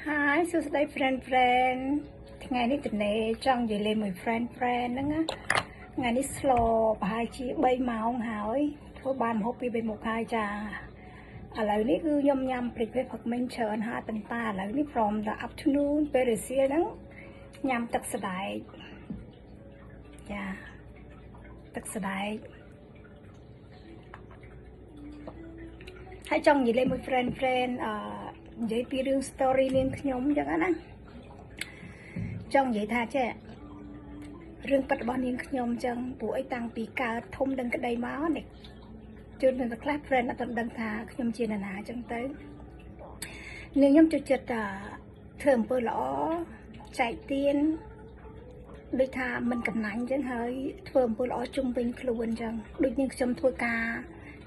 Hi សួស្តី friend friend ថ្ងៃនេះតនេចង់និយាយលេងមួយ friend friend ហ្នឹងណាថ្ងៃនេះ slow ប្រហែលជា3ម៉ោងហើយធ្វើបានម្ហូបពី3មុខហើយចាឥឡូវនេះគឺខ្ញុំញ៉ាំ breakfast ផឹកមិញច្រើនហើយប៉ុន្តែឥឡូវនេះ from the afternoon ពេលរសៀលហ្នឹងញ៉ាំទឹកសណ្ដែកចាទឹកសណ្ដែកហើយចង់និយាយលេងមួយ friend friend និយាយពីរឿង story នាងខ្ញុំអញ្ចឹងណាចង់និយាយថាចេះរឿងពិតរបស់នាងខ្ញុំអញ្ចឹងព្រោះអីតាំងពីកើតធំដឹងក្តីមកនេះជួននៅខ្លះ friend អត់ទាន់ដឹងថាខ្ញុំជានរណាអញ្ចឹងទៅនាងខ្ញុំចូលចិត្តថាធ្វើអំពើល្អចែកទានដូចថាមិនកំណាញ់អញ្ចឹងហើយធ្វើអំពើល្អជុំវិញខ្លួនអញ្ចឹងដូចនាងខ្ញុំធ្វើការ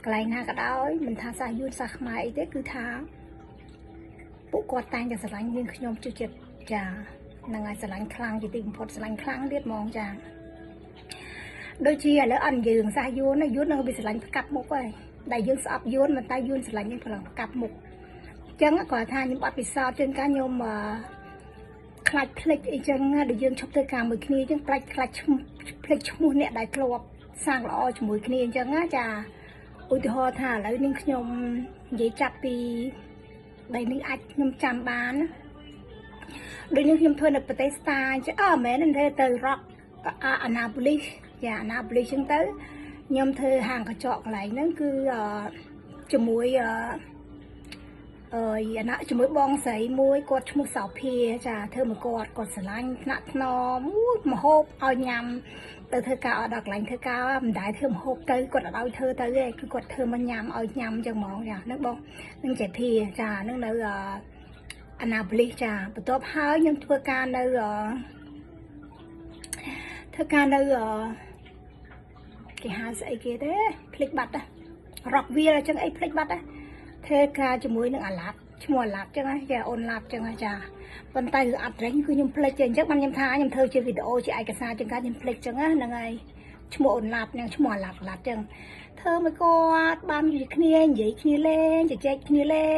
កន្លែងណាក៏ដោយមិនថាសាសយួនសាសខ្មែរអីទេគឺថាពួកគាត់តែងតែស្រឡាញ់នាងខ្ញុំចូលចិត្តចាហ្នឹងហើយស្រឡាញ់ខ្លាំងជាទីបំផុតស្រឡាញ់ខ្លាំងទៀតហ្មងចាដូចជាឥឡូវអត់និយាយរឿងសាសយួនណាយួននឹងវាស្រឡាញ់ផ្កាប់មុខហើយដែលយើងស្អប់យួនមិនតែយួនស្រឡាញ់យើងផ្លងផ្កាប់មុខអញ្ចឹងគាត់ថាខ្ញុំអត់ពិសោធន៍ជាងការខ្ញុំអឺខ្លាចភ្លេចអីចឹងដែលយើងឈប់ធ្វើការមួយគ្នាអញ្ចឹងផ្លាច់ខ្លាចឈ្មោះភ្លេចឈ្មោះអ្នកដែលធ្លាប់សាងល្អជាមួយគ្នាអញ្ចឹងណាចាឧទាហរណ៍ថាឥឡូវនេះខ្ញុំនិយាយចាប់ពីដីនេះអាចខ្ញុំចាំបានណាដូចនេះខ្ញុំធ្វើនៅប្រទេសស្តាអញ្ចឹងអើមែនទេទៅរ៉កអាណាប៉ូលីសយ៉ាអាណាប៉ូលីសអញ្ចឹងទៅខ្ញុំធ្វើហាងកញ្ចក់កន្លែងហ្នឹងគឺជាមួយអឺអឺអាណាជាមួយបងស្រីមួយគាត់ឈ្មោះសោភាចាធ្វើមកគាត់គាត់ស្រឡាញ់ថ្នាក់ថ្នមមហូបឲ្យញ៉ាំទៅធ្វើការអត់ដល់កន្លែងធ្វើការមិនដែលធ្វើមហូបទៅគាត់អត់ឲ្យធ្វើទៅទេគឺគាត់ធ្វើមកញ៉ាំឲ្យញ៉ាំអញ្ចឹងហ្មងចាហ្នឹងបងនឹងចេភាចាហ្នឹងនៅអាណាប៉ូលីសចាបន្ទាប់ហើយខ្ញុំធ្វើការនៅធ្វើការនៅគេហៅស្អីគេទេភ្លេចបាត់ណារ៉កវាអញ្ចឹងអីភ្លេចបាត់ណាធ្វើការជាមួយនឹងអាឡាប់ឈ្មោះអាឡាប់អញ្ចឹងណាចាអូនឡាប់អញ្ចឹងណាចាប៉ុន្តែគឺអត់រែងគឺខ្ញុំភ្លេចទេអញ្ចឹងបានខ្ញុំថាខ្ញុំធ្វើជាវីដេអូជាឯកសារអញ្ចឹងកាខ្ញុំភ្លេចអញ្ចឹងណាហ្នឹងហើយឈ្មោះអូនឡាប់និងឈ្មោះអាឡាប់ឡាប់អញ្ចឹងធ្វើមកគាត់បាននិយាយគ្នានិយាយគ្នាលេងជជែកគ្នាលេង